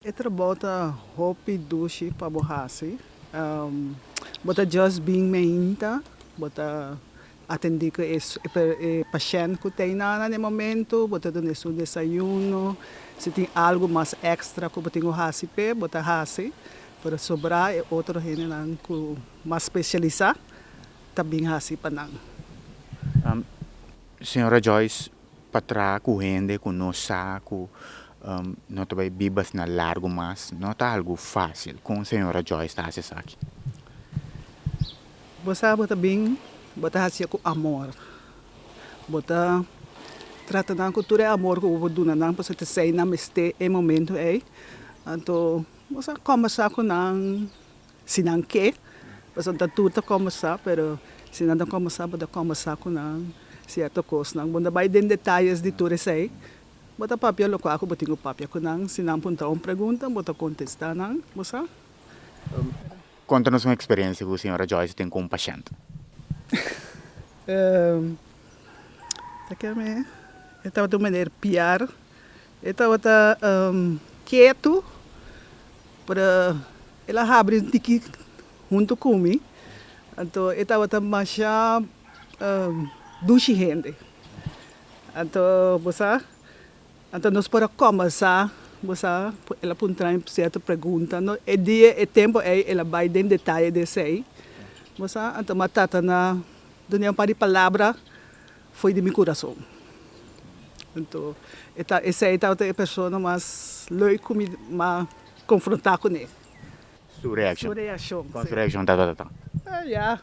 E trabou ta hopi dushi pa bo hasi. Bo ta just bin meinta, bo ta atendi ku e pashènt ku ta einan na e momento, bo ta duna su desayuno, si tin algu mas èkstra ku bo tin ku hasi p'e, bo ta hasi, pero sobrá e otro hendenan ku mas spesialisá ta bin hasi pa nan. Señora Joyce, Pa traha ku hende ku no sa ku no ta bai biba asina largu mas no ta algu fásil. Kon señora Joyce ta hasi esaki? Bo sa bo ta bin, bo ta hasié ku amor. Bo ta trata nan ku tur e amor ku bo por duna nan pasobra ta esei nan mester e momento ei. Anto bo sa kòmbersá ku nan si nan ke, pasobra ta tur ta kòmbersá, pero si nan ta kòmbersá bo ta kòmbersá ku nan sierto kosnan. Bo no ta bai den detayes di tur esei, bo ta papia lokual ku bo tin ku papia ku nan. Si nan puntra un pregunta bo ta kontestá nan, bo sa. Konta nos un eksperensia ku señora Joyce tin ku un pashènt. Ta keme e tabata un meneer Piar, e tabata ketu, pero El a habri un tiki huntu ku mi, anto e tabata masha dushi hende. Anto bo sa, anto nos por a kòmbersá, bo sa, el a puntra mi sierto pregunta. No, e dia, e tempu ei el a bai den detaye di esei, bo sa, anto mi a trata na dun'é un par di palabra foi di mi kurason. Anto e ta, esei tabata e persona mas leuk ku mi a konfrontá kuné. Su reakshon. Su reakshon, Kon su reakshon tabata ta? Ya.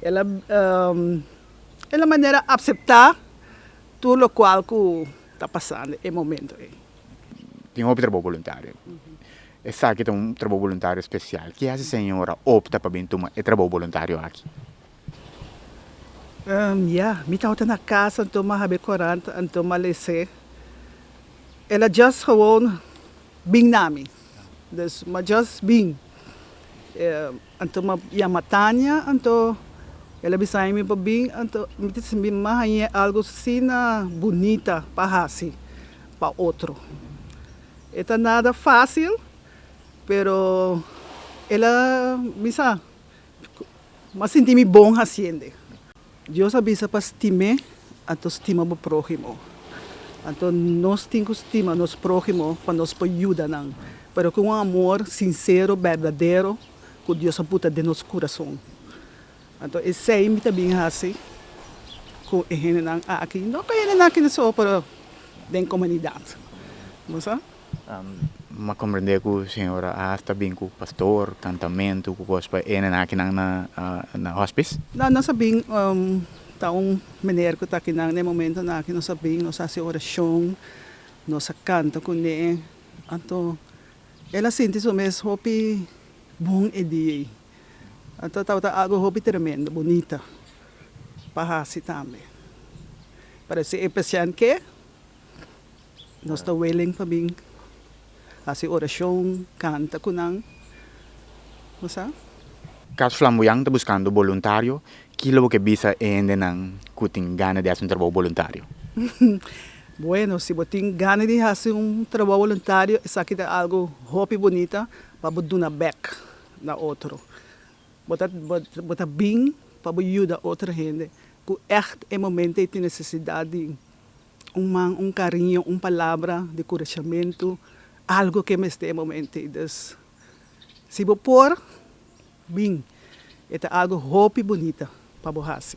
El a, el a manera apseptá tur lokual ku ta pasando e momento ei. Tin hopi trabou boluntario. Esaki ta un trabou boluntario spesial. Ke hasi señora opta pa bin tuma e trabou boluntario aki? Ya, mi tabata na casa anto mi a habi corant anto mi a lese. El a just gewoon bin na mi. Dus mi a just bin. Anto mi a yama Tania anto el a bisa mi pa bin anto mi ta sinti mi a haña algo asina bunita pa haci pa otro. E ta nada facil pero el a bisa. M'a sinti mi bon hasiende. Dios a bisa pa stim'é, anto stima bo próhimo. Anto nos tin ku stima nos próhimo pa nos por yuda nan, pero ku un amor sinsero, berdadero ku Dios a buta den nos kurason. Anto esei mi ta bin hasi ku e hendenan aki, no ku e hendenan aki so, pero den komunidat. Bo sa? M'a comprende cu señora a hasta bin cu pastor, cantamento cu cos pa e nenakinan na na hospice. No, nos a bin, ta un meneer cu ta akinan na e momentonan aki, nos a bin, nos a haci oracion, nos a canta cune, anto el a sinti su mes hopi bon e dia ei. Anto tabata algo hopi tremendo, bunita pa haci tambe. Pero si e pashent ke. Nos ta willing pa bin hasi orashon, kanta ku nan, bo sa. Cas Flamboyant ta buskando boluntario, ki lo bo ke bisa e hendenan ku tin gana di hasi un trabou boluntario? Bueno, si bo tin gana di hasi un trabou boluntario, esaki ta algu hopi bunita pa bo duna bek na otro. Bo ta bo ta bin pa bo yuda otro hende ku ègt e momento ei tin nesesidat di Un man, un cariño, un palabra di curashamentu, algo ke mester e momento ei. Dus, si bo por, bin. E ta algo hopi bunita pa bo hasi.